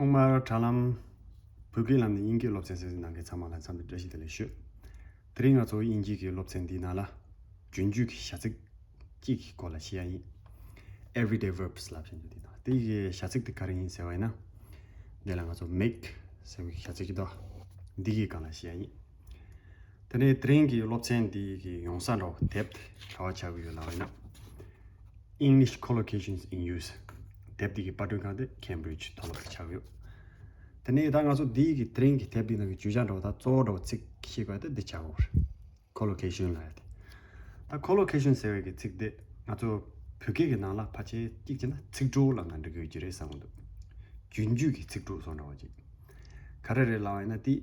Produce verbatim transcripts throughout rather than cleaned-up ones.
ཐོག་མར་དྲ་ལམ་བོད་སྐད་ལམ་ནས་དབྱིན་སྐད་སློབ་ཚན་གསན་གཟིགས་གནང་མཁན་ཚང་མ་ལ་འཚམས་འདྲི་བཀྲ་ཤིས་བདེ་ལེགས་ཞུ། དེ་རིང་ང་ཚོ་དབྱིན་ཇི་གི་སློབ་ཚན་འདིའི་ནང་ལ་རྒྱུན་རྒྱུད་ཀྱི་བྱ་ཚིག་གཅིག་གི་སྐོར་ལ་བཤད་ཡ་ཡིན། Everyday verbs ལབ་བཞིན་དུ་འདི་དང་དེ་ཡི་བྱ་ཚིག་དེ་ག་རེ་ཡིན་ཟེར་བ་ཡིན་ན། འདི་ལ་ང་ཚོ་make ཟེར་བའི་བྱ་ཚིག་ཅིག་འདུག་འདི་གི་སྒང་ལ་བཤད་ཡ་ཡིན། དེ་ནས་དེ་རིང་གི་སློབ་ཚན་འདི་གི་ཡོང་ས་འདྲ་བོ་དེབ་དེ་ག་པར་ཆགས་ཀྱི་ཡོད་ལབ་པ་ཡིན་ན། English Collocations in Use དེབ་འདི་གི་པར་སྐྲུན་ཁང་དེ་Cambridge མཐོ་སློབ་ཏུ་ཆགས་ཡོད། དེ་ནས་ད་ང་ཚོ་འདི་གི་དེ་རིང་གི་དེབ་འདི་ནང་གི་བརྗོད་བྱ་འདྲ་བོ་ད་གཙོ་བོ་འདྲ་བོ་ཚིག་ཤེས་དགོས་ཡ་དེ་འདི་ཆགས་ཡོད་རེད། Collocation ལབ་ཡ་དེ། ད་collocation ཟེར་བའི་གི་ཚིག་དེ་ང་ཚོ་བོད་སྐད་ཀྱི་ནང་ལ་ཕལ་ཆེར་གཅིག་བྱས་ན་ཚིག་གྲོགས་ལབ་ན་འགྲིག་གི་ཡོད་ཀྱི་རེད་བསམ་གྱི་འདུག་རྒྱུན་རྒྱུད་ཀྱི་ཚིག་གྲོགས་སོགས་འདྲ་བོ་ཅིག་ག་རེ་རེད་ལབ་པ་ཡིན་ན་དེ་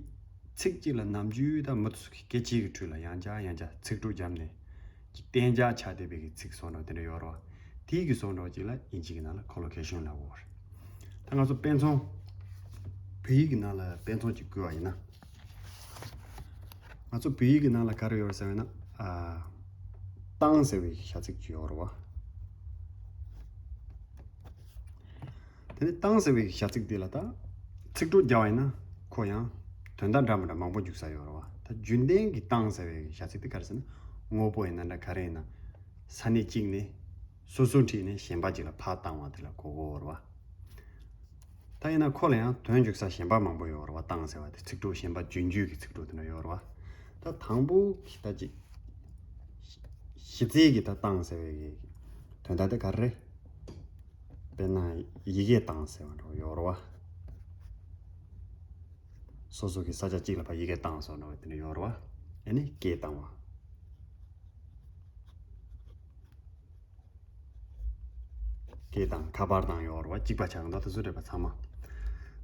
ཚིག་གཅིག་ལ་ནམ་རྒྱུན་ད་མི་དེ་ཚོ་གི་སྐད་ཆའི་གི་ཁྲོད་ལ་ཡང་བསྐྱར་ཡང་བསྐྱར་ཚིག་གྲོགས་བརྒྱབ་ནས་ཅིག་གཏན་འཇགས་ཆགས་བསྡད་པའི་གི་ཚིག་སོགས་འདྲ་བོ་དེ་འདྲ་ཡོད་རེད་བ། དེའི་གི་སོགས་འདྲ་བོ་ཅིག་ལ་དབྱིན་ཇི་གི་ནང་ལ་collocation ལབ་ཀྱི་ཡོད་རེད། ད་ང་ཚོ་དཔེ་མཚོན་བོད་ཡིག་གི་ནང་ལ་དཔེ་མཚོན་ཅིག་བཀོད་པ་ཡིན་ན། ང་ཚོ་བོད་ཡིག་གི་ནང་ལ་ག་རེ་ཡོད་རེད་ཟེར་བ་ཡིན་ན། ཨ། བཏང་ཟེར་བའི་བྱ་ཚིག་ཅིག་ཡོད་རེད་བ། དེ་ནས་བཏང་ཟེར་བའི་བྱ་ཚིག་འདི་ལ་ད་ཚིག་གྲོགས་བརྒྱབ་པ་ཡིན་ན་ཁོ་ཡང་དོན་དག་འདྲ་མི་འདྲ་མང་པོ་འཇུག་ས་ཡོད་རེད་བ། ད་རྒྱུན་ལྡན་གྱི་བཏང་ཟེར་བའི་བྱ་ཚིག་དེ་ག་རེ་ཟེར་ན། དངོས་པོ་ཡིན་ན་འདྲ་ག་རེ་ཡིན་ན། ས་གནས་གཅིག་ནས་སོ་སོ་ཁྲིད་ནས་གཞན་པ་གཅིག་ལ་ཕར་བཏང་བ་དེ་ལ་གོ་གོ་རེད་བ། ད་ཡིན་ན་ཁོ་ལ་ཡང་དོན་འཇུག་ས་གཞན་པ་མང་པོ་ཡོད་རེད་བ། བཏང་ཟེར་བ་དེ་ཚིག་གྲོགས་གཞན་པ་རྒྱུན་རྒྱུད་ཀྱི་ཚིག་གྲོགས་དེ་འདྲ་ཡོད་རེད་བ། ད་དང་པོ་གི་ད་ཅིག་གཞི་རྩའི་གི་ད་བཏང་ཟེར་བའི་གི་དོན་དག་དེ་ག་རེ་རེད། དཔེར་ན་ཡི་གེ་བཏང་ཟེར་བ་འདྲ་བོ་ཡོད་རེད་བ། སོ་སོ་གི་ས་ཆ་གཅིག་ལ་ཕར་ཡི་གེ་བཏང་སོགས་འདྲ་བོ་དེ་འདྲ་ཡོད་རེད་བ། ཨ་ནི་སྐད་བཏང་བ། སྐད་བཏང་། ཁ་པར་བཏང་ཡོད་རེད་བ། གཅིག་པ་ཆགས་འདུག་དེ་ཚོ་རེད་པ་ཚང་མ།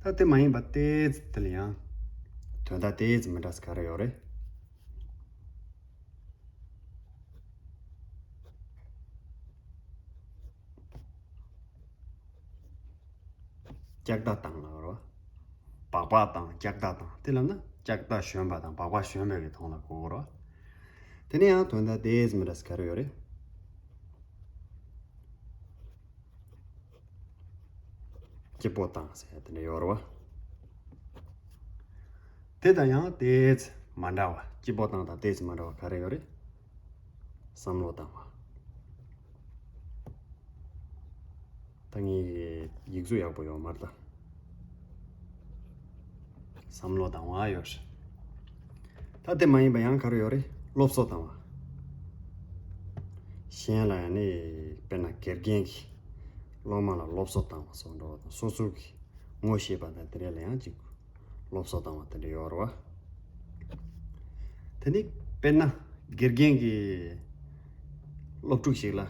ད་དེ་མ་ཡིན་པ་ཏོག་ཙམ་དེ་ལ་ཡང་དོན་དག་ཏོག་ཙམ་མི་འདྲ་ས་ག་རེ་ཡོད་རེད། ལྕགས་རྟ་བཏང་ལབ་རེད་བ། སྦག་སྦག་བཏང་། ལྕགས་རྟ་བཏང་། དེ་ལབ་ན་ལྕགས་རྟ་ཞོན་པ་དང་སྦག་སྦག་ཞོན་པའི་གི་དོན་ལ་གོ་གི་རེད་བ། དེ་ནས་ཡང་དོན་དག་ཏོག་ཙམ་མི་འདྲ་ས་ག་རེ་ཡོད་རེད། སྐྱིད་པོ་བཏང་ཟེར་ཡ་དེ་འདྲ་ཡོད་རེད་བ། དེ་དང་ཡང་ཏོག་ཙམ་མ་འདྲ་བ། སྐྱིད་པོ་བཏང་དང་ཏོག་ཙམ་མ་འདྲ་བ་ག་རེ་ཡོད་རེད། བསམ་བློ་བཏང་བ། ད་ངའི་ཡིག་གཟུགས་ཡག་པོ་ཡོད་མ་རེད་ད། བསམ་བློ་བཏང་བ་ཡོད་རེད། ད་དེ་མ་ཡིན་པ་ཡང་ག་རེ་ཡོད་རེད། སློབ་གསོ་བཏང་བ། གཞན་ལ་ཡང་ནི་དཔེར་ན་དགེ་རྒན་གྱིས་སློབ་མ་ལ་སློབ་གསོ་བཏང་བ་སོགས་འདྲ་བ་དང་། སོ་སོ་གིས་ངོ་ཤེས་པ་དང་དེ་འདྲ་ལ་ཡང་ཅིག་སློབ་གསོ་བཏང་བ་དེ་འདྲ་ཡོད་རེད་བ། དེ་ནི་དཔེར་ན་དགེ་རྒན་གྱིས་སློབ་ཕྲུག་ཞིག་ལ་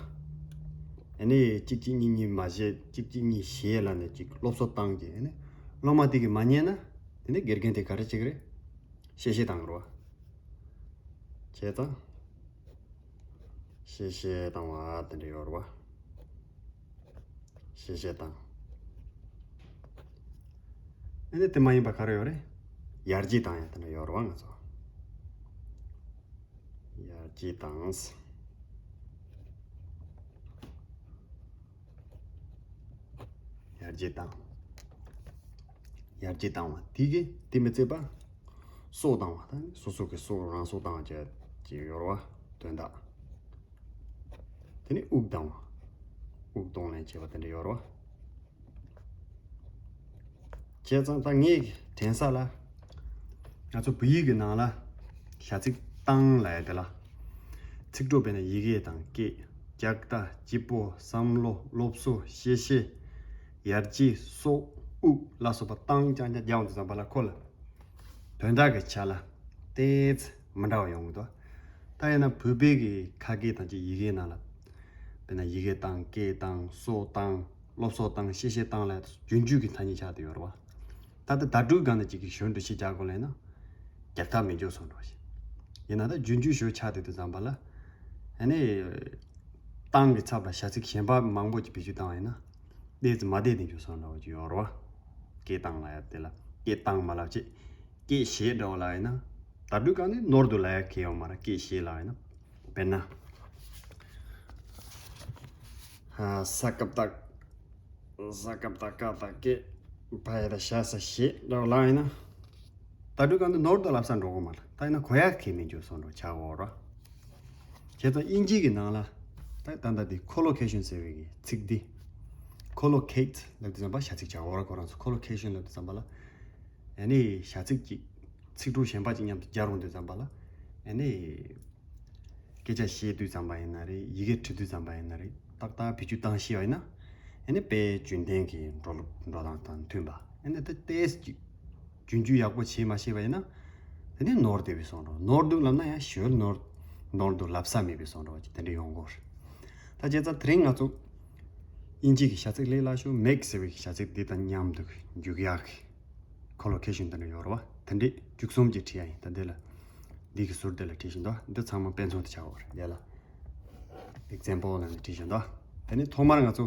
ཨ་ནི་གཅིག་གཅིག་གཉིས་གཉིས་མ་བྱེད། གཅིག་གཅིག་གཉིས་བྱེད་ལབ་ནས་ཅིག་སློབ་གསོ་བཏང་རྗེས། ཨ་ནི་སློབ་མ་དེ་གིས་མ་ཉན་ན་དེ་ནི་དགེ་རྒན་དེ་ག་རེ་བྱེད་ཀྱི་རེད། གཤེ་གཤེ་བཏང་གི་རེད་བ། བྱས་ཙང་། གཤེ་གཤེ་བཏང་བ་དེ་འདྲ་ཡོད་རེད་བ། གཤེ་གཤེ་བཏང་། ཨ་ནི་དེ་མ་ཡིན་པ་ག་རེ་ཡོད་རེད། ཡར་རྒྱས་བཏང་ཡ་དེ་འདྲ་ཡོད་རེད་བ། ང་ཚོ་ཡར་རྒྱས་བཏང་། ཡར་རྒྱས་བཏང་། ཡར་རྒྱས་བཏང་བ་དེ་གིས་དེ་མི་ཚད་པ། སྲོག་བཏང་བ་དང་སོ་སོ་གི་སྲོག་རང་སྲོག་བཏང་བ་བཅས་ཀྱི་ཡོད་རེད་བ། དོན་དག་དེ་ནས་དབུགས་བཏང་བ། དབུགས་གཏོང་ལེན་བྱེད་པ་དེ་འདྲ་ཡོད་རེད་བ། བྱས་ཙང་ད་ངས་དྲན་ས་ལ། ང་ཚོ་བོད་ཡིག་གི་ནང་ལ་བྱ་ཚིག་བཏང་ལབ་ཡ་དེ་ལ། ཚིག་གྲོགས་དཔེར་ན་ཡི་གེ་དང་སྐད། ལྕགས་རྟ། སྐྱིད་པོ། བསམ་བློ། སློབ་གསོ། གཤེ་གཤེ། ཡར་རྒྱས། སྲོག་དབུགས་ལ་སོགས་པ་བཏང་རྐྱང་རྐྱང་རྒྱག་འོང་དུས་ཙམ་པ་ལ་ཁོ་ལ། དོན་དག་གི་ཆ་ལ་ཏོག་ཙམ་མི་འདྲ་བ་ཡོང་གི་འདུག་ད་ཡིན་ན་བོད་པའི་གི་ཁ་སྐད་དང་ཅིག་ཡི་གེའི་ནང་ལ། དཔེར་ན་ཡི་གེ་བཏང་། སྐད་བཏང་། སྲོག་བཏང་། སློབ་གསོ་བཏང་། གཤེ་གཤེ་བཏང་ལ་རྒྱུན་རྒྱུད་ཀྱི་ཐ་སྙད་ཆགས་བསྡད་ཡོད་རེད་བ། ད་ལྟ་བརྡ་སྤྲོད་སྒང་ནས་ཅིག་གི་གཞོན་དུ་ཤི་རྒྱག་དགོས་ལས་ན། རྒྱག་ཐབས་མེད་འཇོག་སོང་འགྲོ་ཞིག་ཡིན་ན་ད་རྒྱུན་རྒྱུད་ཞོ་ཆགས་བསྡད་དུས་ཙམ་པ་ལ། ཨ་ནི། བཏང་གི་ཚབ་ལ་བྱ་ཚིག་གཞན་པ་མང་པོ་ཅིག་བེད་སྤྱོད་བཏང་བ་ཡིན་ན། ཏོག་ཙམ་མ་བདེ་བདེ་འཇོག་སོང་འདྲ་བོ་ཅིག་ཡོད་རེད་བ། སྐད་བཏང་ལབ་ཡ་དེ་ལ་སྐད་བཏང་མ་ལབ་ཅིག་སྐད་བཤད་འདྲ་བོ་ལབ་ཡིན་ན། བརྡ་སྤྲོད་སྒང་ནས་ནོར་དུ་ལབ་ཡ་གལ་ཡོད་མ་རེད། སྐད་བཤད་ལབ་ཡིན་ན། དཔེར་ན། ས་ཀ་བཏགས། ས་ཀ་བཏགས་སྐ་བཏགས་སྐད། ཕ་ཡ་ད་ཤ་ས་ཞེས་འདྲ་བ་ལ་ཡིན་ན། ད་དུས་གང་དུ་ནོར་དུ་ལབ་ས་འགྲོ་གོ་མ་ལ། ད་ཡིན་ན་གོ་ཡག་གི་མི་འཇུ་སོང་འགྲོ་ཆ་གོ་ར། བྱས་ཙང་དབྱིན་ཇི་གི་ནང་ལ། ད་ད་ལྟ་འདི་collocation ཟེར་བའི་གི་ཚིག་འདི། Collocate ལབ་དུས་ཙམ་པ་བྱ་ཚིག་བྱ་གོ་ར། ཁོ་རང་ཚོ་collocation ལབ་དུས་ཙམ་པ་ལ། ཨ་ནི་བྱ་ཚིག་ཅིག་ཚིག་གྲོགས་གཞན་པ་ཅིག་མཉམ་དུ་སྦྱར་འོང་དུས་ཙམ་པ་ལ། ཨ་ནི། སྐད་ཆ་བཤད་དུས་ཙམ་པ་ཡིན་ན་རེད། ཡི་གེ་འབྲི་དུས་ཙམ་པ་ཡིན་ན་རེད། ཏག་ཏག་བེད་སྤྱོད་བཏང་ཤེས་པ་ཡིན་ན། ཨ་ནི་དཔེ་རྒྱུན་ལྡན་གྱི་འགྲོ་ལུགས་འགྲོ་སྟངས་དང་མཐུན་པ། ཨ་ནི་ད་ཏོག་ཙམ་ཅིག་རྒྱུན་སྤྱོད་ཡག་པོ་བྱེད་མ་ཤེས་པ་ཡིན་ན། དེ་ནས་ནོར་བསྡད་པའི་བཟོ་འདྲ། ནོར་འདུག་ལབ་ན་ཡང་ཞོལ་ནོར་ནོར་འདུག་ལབ་ས་མེད་པའི་བཟོ་འདྲ་ཅིག་དེ་འདྲ་ཡོང་གོ་རེད། ད་བྱས་ཙང་དེ་རིང་ང་ཚོ་དབྱིན་ཇི་གི་བྱ་ཚིག་ལས་སླ་ཤོས་make ཟེར་བའི་བྱ་ཚིག་འདི་དང་མཉམ་དུ་འཇུག་ཡག་གི་collocation དེ་འདྲ་ཡོད་རེད་བ། དེ་འདྲས་བཅུ་གསུམ་ཅིག་བྲིས་ཡ་ཡིན། ད་འདི་ལ་འདི་གི་ཟུར་དེ་ལ་བྲིས་བཞིན་འདུག་འདི་ཚང་མ་དཔེ་མཚོན་དུ་ཆགས་ཡོད་རེད། འདི་ལ་example ལབ་ནས་བྲིས་བཞིན་འདུག་དེ་ནས་ཐོག་མར་ང་ཚོ་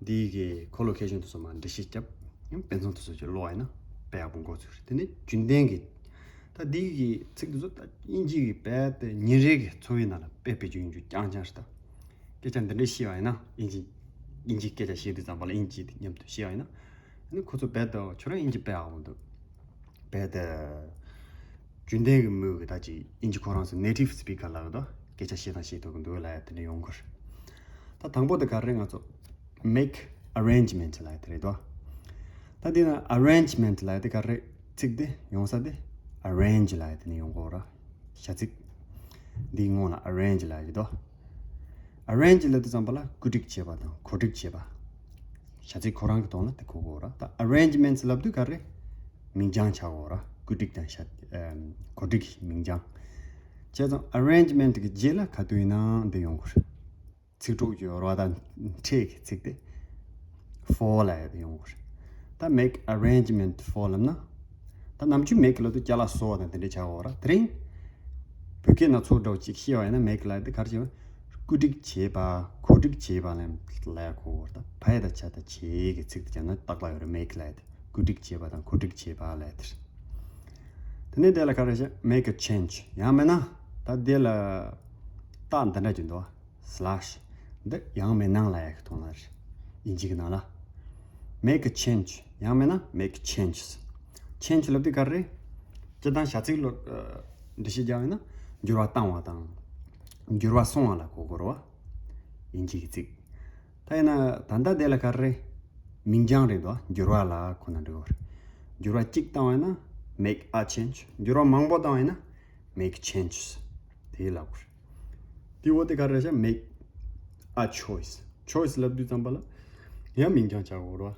འདི་གི་collocation དེ་ཚོ་མར་འགྲེལ་བཤད་རྒྱབ། དཔེ་མཚོན་དེ་ཚོ་ཅིག་ཀློག་ཡ་ཡིན་ན་དཔེ་ཡག་པོ་འགོ་ཚུགས་རེད། དེ་ནས་རྒྱུན་ལྡན་གྱི་ད་འདི་གི་ཚིག་དེ་ཚོ་ད་དབྱིན་ཇི་གི་དཔེ་དེ་ཉིན་རེ་གི་འཚོ་བའི་ནང་ལ་དཔེ་བེད་སྤྱོད་ཡོང་རྒྱུ་རྐྱང་རྐྱང་རེད། ད་སྐད་ཆ་འདི་འདྲས་བཤད་པ་ཡིན་ན། དབྱིན་ཇི་དབྱིན་ཇི་སྐད་ཆ་བཤད་དུས་ཙམ་པ་ལ་དབྱིན་ཇི་དེ་མཉམ་དུ་བཤད་པ་ཡིན་ན། ཨ་ནི་ཁོ་ཚོ་རྦད་དེ་ཁྱོད་རང་དབྱིན་ཇི་དཔེ་ཡག་པོ་འདུག་རྦད་དེ་རྒྱུན་ལྡན་གྱི་མི་གི་ད་ཅིག་དབྱིན་ཇི་ཁོ་རང་ཚོ་native speaker ལབ་ཀྱི་འདུག་སྐད་ཆ་བཤད་སྟངས་ཤེས་ཐུབ་ཀྱི་འདུག་ལབ་ཡ་དེ་འདྲ་ཡོང་གི་རེད། ད་དང་པོ་དེ་ག་རེ་ང་ཚོ་make arrangement ལབ་ཡ་དེ་རེད་དོ། ད་འདི་ན་arrangement ལབ་ཡ་དེ་ག་རེ། ཚིག་དེ་ཡོང་ས་དེ་arrange ལབ་ཡ་དེ་ནས་ཡོང་གི་ཡོད་ར། བྱ་ཚིག་འདིའི་སྔོན་ལ་arrange ལབ་ཡ་ཡོད་དོ། arrange ལབ་དུས་ཙམ་པ་ལ་བཀོད་སྒྲིག་བྱེད་པ་དང་གོ་སྒྲིག་བྱེད་པ། བྱ་ཚིག་ཁོ་རང་གི་དོན་ལ་དེ་གོ་དགོས་ར། ད་arrangements ལབ་དུས་ག་རེ། མིང་རྐྱང་ཆགས་དགོས་ར། བཀོད་སྒྲིག་དང་བྱ་ཨམ་གོ་སྒྲིག་གི་མིང་རྐྱང་། བྱས་ཙང་arrangement གི་རྗེས་ལ་ག་དུས་ཡིན་ནའང་འདི་ཡོང་དགོས་རེད། ཚིག་གྲོགས་ཀྱི་རོ་དང་ཕྲད་ཀྱི་ཚིག་དེ་for ལབ་ཡ་དེ་ཡོང་དགོས་རེད། ད་make arrangement for ལབ་ན། ད་ནམ་རྒྱུན་make ལབ་དུས་ཅ་ལག་བཟོ་བ་དང་དེ་འདྲ་ཆགས་ཡོད་ར། དེ་རིང་བོད་སྐད་ནང་ཚུར་འདྲ་བོ་ཅིག་ཤེས་པ་ཡིན་ན་make ལབ་ཡ་དེ་ག་རེ་བྱེད་པ། བཀོད་སྒྲིག་བྱེད་པ། གོ་སྒྲིག་བྱེད་པ་ལབ་ལབ་ཡ་གོ་དགོས་རེད། ད་ཕ་ཡ་ད་ཆ་ད་བྱེད་ཀྱི་ཚིག་དེ་རྒྱབ་ན་ཏག་ཏག་ཡོད་རེད། make ལབ་ཡ་དེ་བཀོད་སྒྲིག་བྱེད་པ་དང་གོ་སྒྲིག་བྱེད་པ་ལབ་ཡ་དེ་རེད། དེ་ནས་དེ་ལ་ག་རེ་བྱེད། make a change ཡང་མིན་ན། ད་དེ་ལ་རྟགས་འདི་འདྲ་ཅིག་འདུག slash འདི་ཡང་མིན་ན་ལབ་ཡ་གི་དོན་ལ་རེད། དབྱིན་ཇི་གི་ནང་ལ། make a change ཡང་མིན་ན་make changes། change ལབ་དུས་ག་རེ། སྤྱིར་བཏང་བྱ་ཚིག་ལ་འགྲེལ་བཤད་རྒྱག་ཡིན་ན་འགྱུར་བ་བཏང་བ་དང་། འགྱུར་བ་སོང་བ་ལ་གོ་དགོས་རེད་བ། དབྱིན་ཇི་གི་ཚིག་ད་ཡིན་ན་ད་ལྟ་དེ་ལ་ག་རེ། མིང་རྐྱང་རེད་དོ། འགྱུར་བ་ལ་ཁོ་ན་འགྲིག་གོ་རེད། འགྱུར་བ་གཅིག་བཏང་བ་ཡིན་ན་make a change། འགྱུར་བ་མང་པོ་བཏང་བ་ཡིན་ན་make changes དེ་ལབ་གོ་རེད། དེ་འོ་དེ་ག་རེ་བྱ། make a choice choice ལབ་དུས་ཙམ་པ་ལ་ཡང་མིང་རྐྱང་ཆགས་གོ་རེད་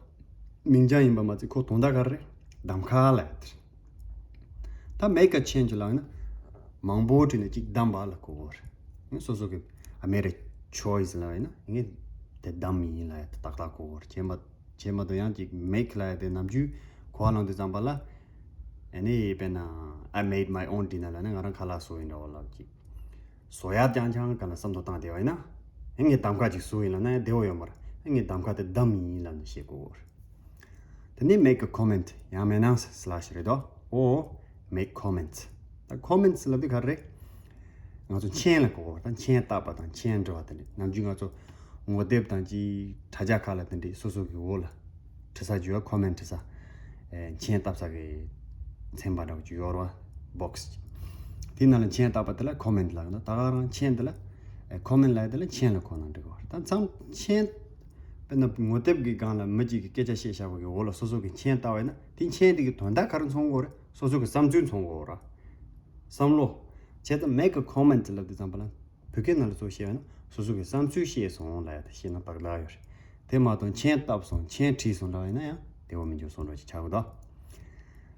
བ། མིང་རྐྱང་ཡིན་པ་མ་ཚད་ཁོ་དོན་དག་ག་རེ། གདམ་ཁ་ལབ་ཡ་དེ་རེད། ད་make a change ལབ་ན་མང་པོ་བྲིས་ནས་གཅིག་བདམས་པ་ལ་གོ་དགོས་རེད། སོ་སོ་གི I made a choice ལབ་ཡིན་ན་ངས་དེ་བདམས་ཡིན་ལབ་ཡ་དེ་ཏག་ཏག་གོ་དགོས་རེད། བྱས་མ་བྱས་མ་གཏོགས་ཡང་གཅིག་make ལབ་ཡ་དེ་ནམ་རྒྱུན་གོ་བ་ལོན་དུས་ཙམ་པ་ལ་ཨ་ནི་དཔེར་ན་I made my own dinner ལབ་ན་ང་རང་ཁ་ལག་བཟོ་ཡིན་འདྲ་བོ་ལབ་ཅིག་བཟོ་ཡ་རྐྱང་རྐྱང་ག་ལ་བསམ་བློ་བཏང་བསྡད་པ་ཡིན་ན། ཨེ་ངས་གདམ་ཁ་ཅིག་བཟོས་ཡིན་ལབ་ན་ཡང་བདེ་བོ་ཡོད་མ་རེད། ཨེ་ངས་གདམ་ཁ་དེ་བདམས་ཡིན་ལབ་ནས་བཤད་དགོས་རེད། དེ་ནས་make a comment ཡང་མིན་ན་slash རེད་དོ། or make comments ད་comments ལབ་དུས་ག་རེ། ང་ཚོ་མཆན་ལ་གོ་དགོས་རེད། ད་མཆན་བཏབ་པ་དང་མཆན་འབྲི་བ་དེ་འདྲ། ནམ་རྒྱུན་ང་ཚོ་ངོ་དེབ་དང་ཅིག་དྲ་རྒྱ་ཁག་ལ་དེ་འདྲའི་སོ་སོ་གི་འོག་ལ་འབྲི་ས་བརྗོད་པ་comment འབྲི་ས། ཨེ་མཆན་བཏབ་ས་གི་ཚན་པ་འདྲ་བོ་ཅིག་ཡོད་རེད་བ། box ཅིག་དེའི་ནང་ལ་མཆན་བཏབ་པ་དེ་ལ་comment ལབ་ཡོད། ད་ག་རང་མཆན་དེ་ལ་ཨེ་comment ལབ་ཡ་དེ་ལ་མཆན་ལ་གོ་ན་འགྲིག་གི་རེད། ད་མཚམས་མཆན་དཔེར་ན་ངོ་དེབ་ཀྱི་སྒང་ལ་མི་གཅིག་གིས་སྐད་ཆ་བཤད་བཞག་པ་གི་འོག་ལ་སོ་སོ་གི་མཆན་བཏབ་པ་ཡིན་ན་དེ་མཆན་དེ་གི་དོན་དག་ག་རེ་མཚོན་གྱི་ཡོད་རེད། སོ་སོ་གི་བསམ་ཚུལ་མཚོན་གྱི་ཡོད་རེད། བསམ་བློ། བྱས་ཙང་make a comment ལབ་དུས་ཙམ་པ་ལ། བོད་སྐད་ནང་ལ་གཙོ་བཤད་ཡོད་ན་སོ་སོ་གི་བསམ་ཚུལ་བཤད་སོང་ལབ་ཡ་དེ་བཤད་ན་ཏག་ཏག་ཡོད་རེད། དེ་མ་གཏོགས་མཆན་བཏབ་སོང་མཆན་བྲིས་སོང་འདྲ་བ་ཡིན་ན་ཡང་བདེ་བོ་མི་འགྱུར་སོང་འདྲ་ཞིག་ཆགས་ཀྱི་འདུག་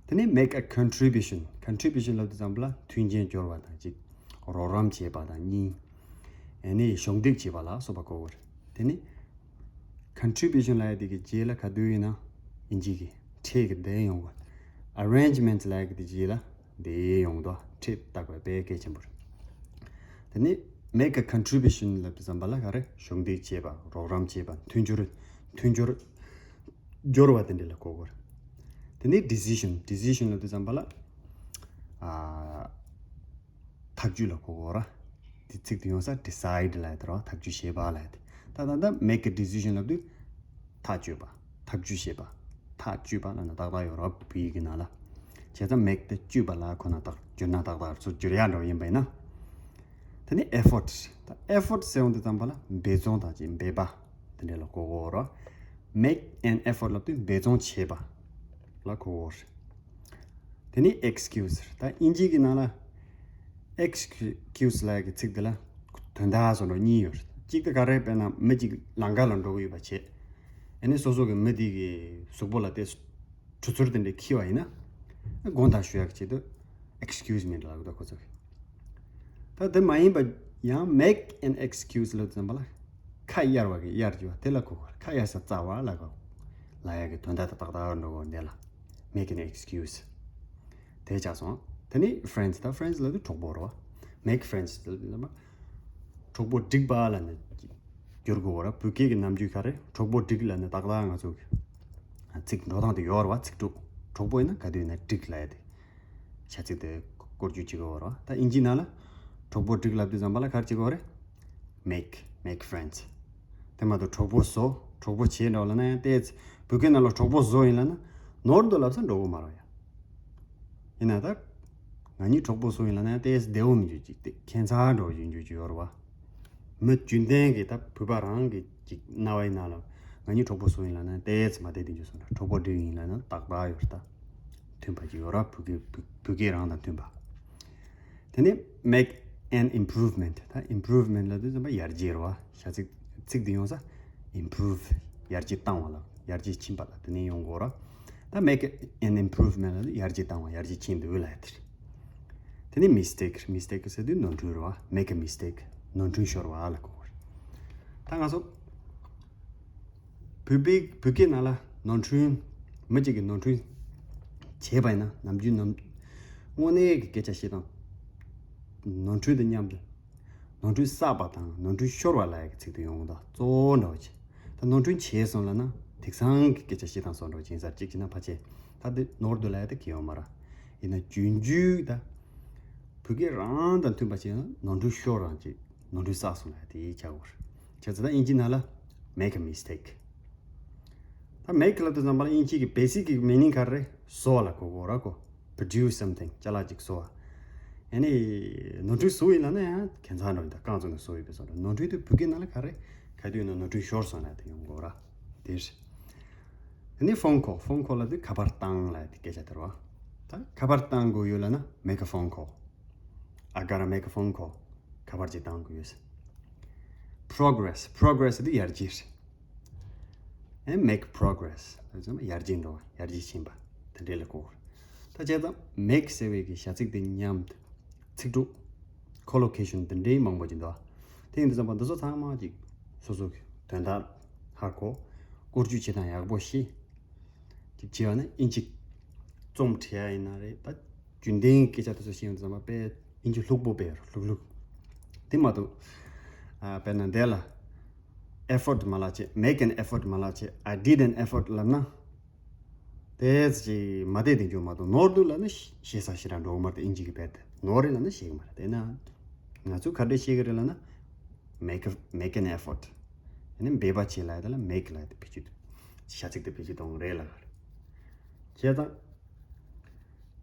དེ་ནས་make a contribution contribution ལབ་དུས་ཙམ་པ་ལ་མཐུན་རྐྱེན་སྦྱོར་བ་དང་གཅིག་རོགས་རམ་བྱེད་པ་དང་གཉིས། ཨ་ནི་གཞོགས་འདེགས་བྱེད་པ་ལ་སོགས་པ་གོ་དགོས་རེད། དེ་ནི། contribution ལབ་ཡ་དེ་གི་རྗེས་ལ་ག་དུས་ཡིན་ན། དབྱིན་ཇི་གི་ཕྲད་ཀྱི་དེ་ཡོང་བ། arrangement ལབ་ཡ་གི་དེ་རྗེས་ལ་དེ་ཡོང་དོ། ཕྲད་བཏགས་པའི་དཔེ་གལ་ཆེན་པོ་རེད། དེ་ནི་make a contribution ལབ་དུས་ཙམ་པ་ལ་ག་རེ་གཞོགས་འདེགས་བྱེད་པ་རོགས་རམ་བྱེད་པ་མཐུན་སྦྱོར་མཐུན་སྦྱོར་སྦྱོར་བ་དེ་འདྲ་ལ་གོ་དགོས་རེད། དེ་ནི་decision decision ལབ་དུས་ཙམ་པ་ལ་ཨ། ཐག་གཅོད་ལ་གོ་དགོས་ར། དེ་ཚིག་དེ་ཡོང་ས་decide ལབ་ཡ་དེ་ར། ཐག་གཅོད་བྱེད་པ་ལབ་ཡ་དེ། ད་ད་ལྟ་make a decision ལབ་དུས་ཐག་གཅོད་པ། ཐག་གཅོད་བྱེད་པ། ཁ་གཅུས་པ་ལབ་ན་ཏག་ཏག་ཡོད་རེད་བ། བོད་ཡིག་གི་ནང་ལ། བྱས་ཙང་make དེ་གཅུས་པ་ལ་ཁོ་ན་ཏག་བསྒྱུར་ན་ཏག་ཏག་ཚུར་བསྒྱུར་ཡག་འདྲ་བོ་ཡིན་པ་ཡིན་ན། དེ་ནས་effort། ད་effort ཟེར་ཡོང་དུས་ཙམ་པ་ལ་འབད་བརྩོན་དང་ཅིག་འབད་པ་དེ་འདྲ་ལ་གོ་གི་ཡོད་རེད་བ། Make an effort ལབ་དུས་འབད་བརྩོན་བྱེད་པ་ལ་གོ་གི་ཡོད་རེད། དེ་ནས་excuse། ད་དབྱིན་ཇི་གི་ནང་ལ་excuse ལབ་ཡག་གི་ཚིག་དེ་ལ་དོན་དག་བཟོ་འདྲ་གཉིས་ཡོད་རེད། གཅིག་དེ་ག་རེ་དཔེར་ན་མི་གཅིག་ལམ་ཁ་ལ་འགྲོ་གི་ཡོད་པ་བྱས། ཨ་ནི་སོ་སོ་གི་མི་དེ་གི་གཟུགས་པོ་ལ་དེ་གྲུ་ཚུར་དེ་འདྲ་འཁྱེར་བ་ཡིན་ན། དགོངས་དག་ཞུ་ཡག་ཆེད་དུ་excuse me ལབ་དགོས་ཁོ་ཚོ་གི། ད་དེ་མ་ཡིན་པ་ཡང་make an excuse ལབ་ཙམ་པ་ལ་ཁ་གཡར་བ་གི་གཡར་གྱི་བ་དེ་ལ་གོ་གི། ཁ་གཡར་ས་རྩ་བ་ལ་གོ། ལབ་ཡག་གི་དོན་དག་དེ་ཏག་ཏག་འགྲོ་གི་འདི་ལ་make an excuse དེ་ཆགས་སོང་། དེ་ནི་friends། ད་friends ལབ་དུས་གྲོགས་པོ་རེད་བ། Make friends ལབ་དུས་ཙམ་པ་གྲོགས་པོ་སྒྲིག་པ་ལབ་ནས་བསྒྱུར་དགོས་པ་རེད། བོད་སྐད་ཀྱི་ནམ་རྒྱུན་ག་རེ་གྲོགས་པོ་སྒྲིག་ལབ་ནས་ཏག་ཏག་ང་ཚོ་གི་ཚིག་འགྲོ་སྟངས་དེ་ཡོད་རེད་བ། ཚིག་གྲོགས་གྲོགས་པོ་ཡིན་ན་ག་དུས་ཡིན་ན་སྒྲིག་ལབ་ཡག་དེ། བྱ་ཚིག་དེ་བཀོལ་སྤྱོད་བྱེད་དགོས་པ་རེད་བ། ད་དབྱིན་ཇིའི་ནང་ལ་གྲོགས་པོ་སྒྲིག་ལབ་དུས་ཙམ་པ་ལ་ག་རེ་བྱེད་དགོས་པ་རེད། make make friends། དེ་མ་གཏོགས་གྲོགས་པོ་བཟོ། གྲོགས་པོ་བྱེད་འདྲ་བ་ལབ་ན་ཡང་ཏོག་ཙམ་བོད་སྐད་ནང་ལ་གྲོགས་པོ་བཟོ་ཡིན་ལབ་ན་ནོར་འདུག་ལབ་ས་འགྲོ་གི་མ་རེད་ཡ། ཡིན་ན་ད་ང་གཉིས་གྲོགས་པོ་བཟོ་ཡིན་ལབ་ན་ཡང་ཏོག་ཙམ་བདེ་བོ་མི་འཇུག་ཅིག་དེ་ཁྱད་མཚར་འདྲ་བོ་ཡིན་འཇུག་ཅིག་ཡོད་རེད་བ། མི་རྒྱུན་ལྡན་གྱི་ད་བོད་པ་རང་གི་ཅིག་རྣ་བའི་ནང་ལ་ང་གཉིས་གྲོགས་པོ་བཟོ་ཡིན་ལབ་ན་ཏོག་ཙམ་མ་བདེ་དེ་འཇུག་སོང་འདྲ། གྲོགས་པོ་སྒྲིག་ཡིན་ལབ་ན་ཏག་ཏག་ཡོད་རེད་ད། མཐུན་པ་ཅིག་ཡོད་རེད་བ། བོད་སྐད་བོད་བོད་སྐད་རང་དང་མཐུན་པ། དེ་ནས་make an improvement། ད་improvement ལབ་དུས་ཙམ་པ་ཡར་རྒྱས་རེད་བ། བྱ་ཚིག་ཚིག་འདི་ཡོང་ས་improve ཡར་རྒྱས་བཏང་བ་ལ་ཡར་རྒྱས་ཕྱིན་པ་ལ་དེ་ནས་ཡོང་དགོས་རེད། ད་make an improvement ལབ་དུས་ཡར་རྒྱས་བཏང་བ་ཡར་རྒྱས་ཕྱིན་འདུག་ལབ་ཡག་དེ་རེད། དེ་ནས་mistake། mistake ཟེར་དུས་ནོར་འཁྲུལ་རེད་བ། make a mistake ནོར་འཁྲུལ་ཤོར་བ་ལ་གོ་དགོས་རེད། ད་ང་ཚོ་བོད་པའི་བོད་སྐད་ནང་ལ་ནོར་འཁྲུལ་མི་གཅིག་གིས་ནོར་འཁྲུལ་བྱས་པ་ཡིན་ན་ནམ་རྒྱུན་ནམ་དངོས་གནས་ཀྱི་སྐད་ཆ་བཤད་སྟངས་ནོར་འཁྲུལ་དང་མཉམ་དུ་ནོར་འཁྲུལ་བསགས་པ་དང་ནོར་འཁྲུལ་ཤོར་བ་ལབ་ཡག་གི་ཚིག་དེ་ཡོང་གི་འདུག་གཙོ་བོ་འདྲ་བོ་ཅིག་ད་ནོར་འཁྲུལ་བྱས་སོང་ལབ་ན་དེང་སང་གི་སྐད་ཆ་བཤད་སྟངས་སོགས་འདྲ་བོ་ཅིག་ཡིན་ས་རེད། གཅིག་བྱས་ན་ཕལ་ཆེར་ད་འདི་ནོར་འདུག་ལབ་ཡག་དེ་གང་ཡང་ཡོད་མ་རེད། ཡིན་ན་རྒྱུན་རྒྱུན་ད་བོད་སྐད་རང་དང་མཐུན་པ་བྱས་ན་ནོར་འཁྲུལ་ཤོར་རང་ཅིག་ནོར་འཁྲུལ་བསགས་སོང་ལབ་ཡག་དེ་ཆགས་ཡོད་རེད། བྱས་ཙང་ད་དབྱིན་ཇིའི་ནང་ལ་make a mistake ད་make ལབ་དུས་ཙམ་པ་ལ་དབྱིན་ཇི་གི་basic གི་meaning ག་རེ་རེད། བཟོ་བ་ལ་གོ་དགོས་རེད་གོ། produce something ཅ་ལག་ཅིག་བཟོ་བ། ཨ་ནི་ནོར་འཁྲུལ་བཟོ་ཡིན་ལབ་ན་ཡང་ཁྱད་མཚར་འདྲ་བོ་ཡིན། ད་རྐང་བཙུགས་ནས་བཟོ་ཡོད་པའི་བཟོ་འདྲ། ནོར་འཁྲུལ་དེ་བོད་སྐད་ནང་ལ་ག་རེ་ག་དུས་ཡིན་ན་ནོར་འཁྲུལ་ཤོར་སོང་ལབ་ཡག་དེ་ཡོང་དགོས་རེད། དེ་རེད། ཨ་ནི་phone call phone call ལབ་དུས་ཁ་པར་བཏང་ལབ་ཡག་དེ་སྐད་ཆ་དེ་རེད་བ། ད་ཁ་པར་བཏང་དགོས་ཡོད་ལབ་ན་make a phone call I gotta make a phone call ཁ་པར་ཅིག་བཏང་དགོས་ཡོད། progress progress དེ་ཡར་རྒྱས་རེད། and make progress ཡར་རྒྱས་འགྲོ་བ་ཡར་རྒྱས་ཕྱིན་པ་དེ་འདྲ་ལ་གོ། ད་བྱས་ཙང་make ཟེར་བའི་གི་བྱ་ཚིག་དེ་མཉམ་དུ་ཚིག་གྲོགས་collocation དེ་འདྲའི་མང་པོ་ཅིག་འདུག་དེ་ཡིན་དུས་ཙམ་པ་འདི་ཚོ་ཚང་མ་ཅིག་སོ་སོ་གི་དོན་དག་ཧ་གོ། བཀོལ་སྤྱོད་བྱེད་སྟངས་ཡག་པོ་ཤེས། ཅིག་བྱས་པ་ན་དབྱིན་ཇི་རྩོམ་བྲིས་ཡག་ཡིན་ན་རེད། ད་རྒྱུན་ལྡན་གྱི་སྐད་ཆ་དེ་ཚོ་བཤད་ཡོང་དུས་ཙམ་པ་དཔེ་དབྱིན་ཇི་ལྷུག་པོ་དཔེ་ལྷུག་ལྷུག་དེ་མ་གཏོགས་ཨ་དཔེར་ན་འདི་ལ་effort མ་ལབ་བྱས། make an effort མ་ལབ་བྱས། I did an effort ལབ་ན་དེ་ཅིག་མ་བདེ་དེ་འཇོག་མ་གཏོགས་ནོར་འདུག་ལབ་ན་ཤེས་ས་ཞེ་དྲག་འགྲོ་གི་མ་རེད། དབྱིན་ཇི་གི་དཔེ་དེ་ནོར་རེད་ལབ་ན་ཤེས་གི་མ་རེད། དེ་ན་ང་ཚོས་ག་འདྲ་ཤེས་གི་རེད་ལབ་ན་make a- make an effort ཡང་ན་འབད་པ་བྱེད་ལབ་ཡག་དེ་ལ་make ལབ་ཡག་དེ་བེད་སྤྱོད་བྱ་ཚིག་དེ་བེད་སྤྱོད་གཏོང་གི་རེད་ལབ། བྱས་ཙང་